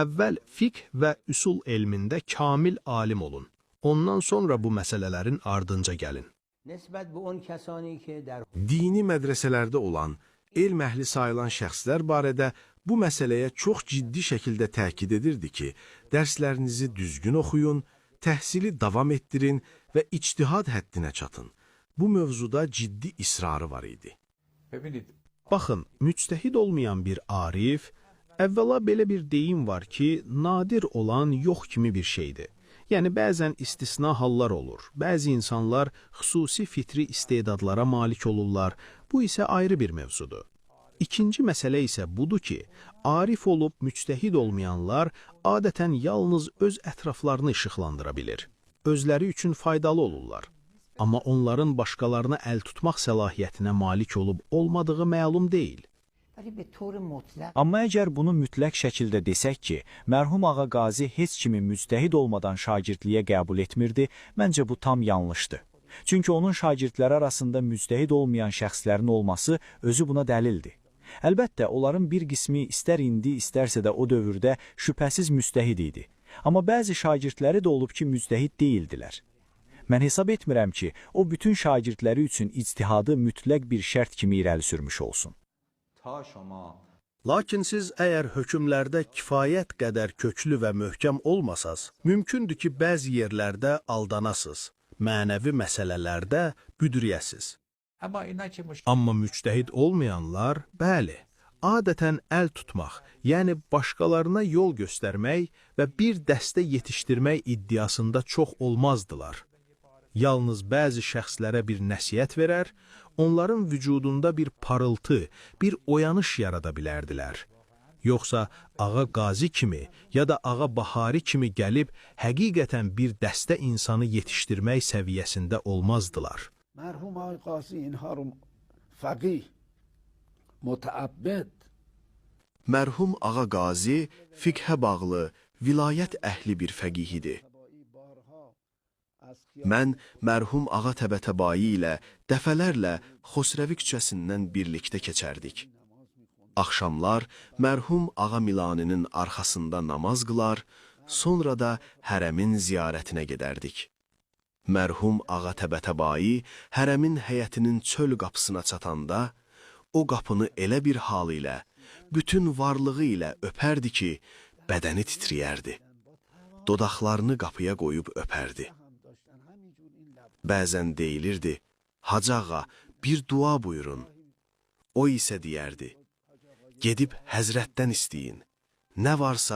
Əvvəl fiqh və üsul elmində kamil alim olun. Ondan sonra bu məsələlərin ardınca gəlin. نسبت به اون کسانی که در Dini mədrəsələrdə olan, elm əhli sayılan şəxslər barədə bu məsələyə çox ciddi şəkildə təkid edirdi ki, dərslərinizi düzgün oxuyun, təhsili davam etdirin və ictihad həddinə çatın. Bu mövzuda ciddi israrı var idi. ببینید Baxın, müctəhid olmayan bir arif, əvvəla belə bir deyim var ki, nadir olan yox kimi bir şeydir. Yəni bəzən istisna hallar olur. Bəzi insanlar xüsusi fitri istedadlara malik olurlar. Bu isə ayrı bir mövzudur. İkinci məsələ isə budur ki, arif olub müctəhid olmayanlar adətən yalnız öz ətraflarını işıqlandıra bilir. Özləri üçün faydalı olurlar. Amma onların başqalarına əl tutmaq səlahiyyətinə malik olub olmadığı məlum deyil. ولی به طور مطلق Amma əgər bunu mütləq şəkildə desək ki, mərhum Ağa Qazi heç kimi müctəhid olmadan şagirdliyə qəbul etmirdi, məncə bu tam yanlışdır. Çünki onun şagirdləri arasında müctəhid olmayan şəxslərin olması özü buna dəlildir. Əlbəttə, onların bir qismi istər indi, istərsə də o dövrdə şübhəsiz müctəhid idi. Amma bəzi şagirdləri də olub ki, müctəhid deyildilər. Mən hesab etmirəm ki, o bütün şagirdləri üçün ictihadı mütləq bir şərt kimi irəli sürmüş olsun. تا شما Lakin siz əgər hökmlərdə kifayət qədər köklü və möhkəm olmasaz, mümkündür ki, bəzi yerlərdə aldanasız, mənəvi məsələlərdə büdriyəsiz. اما اینا که مش... Amma müctəhid olmayanlar, bəli, adətən əl tutmaq, yəni başqalarına yol göstərmək və bir dəstə yetişdirmək iddiasında çox olmazdılar. Yalnız bəzi şəxslərə bir nəsihət verər, onların vücudunda bir parıltı, bir oyanış yarada bilərdilər. Yoxsa Ağa Qazi kimi ya da Ağa Bahari kimi gəlib həqiqətən bir dəstə insanı yetişdirmək səviyyəsində olmazdılar. مرحوم آقای قاضی اینها رو فقیه متعبد Mərhum Ağa Qazi fiqhə bağlı vilayət əhli bir fəqih idi. Mən mərhum Ağa Təbətəbai ilə dəfələrlə Xosrəvi küçəsindən birlikdə keçərdik. Axşamlar mərhum Ağa Milaninin arxasında namaz qılar, sonra da hərəmin ziyarətinə gedərdik. Mərhum Ağa Təbətəbai hərəmin həyətinin çöl qapısına çatanda, o qapını elə bir hal ilə, bütün varlığı ilə öpərdi ki, bədəni titrəyərdi. Dodaqlarını qapıya qoyub öpərdi. Bəzən deyilirdi, Hacı ağa, bir dua buyurun. O isə deyərdi, gedib həzrətdən istəyin. Nə varsa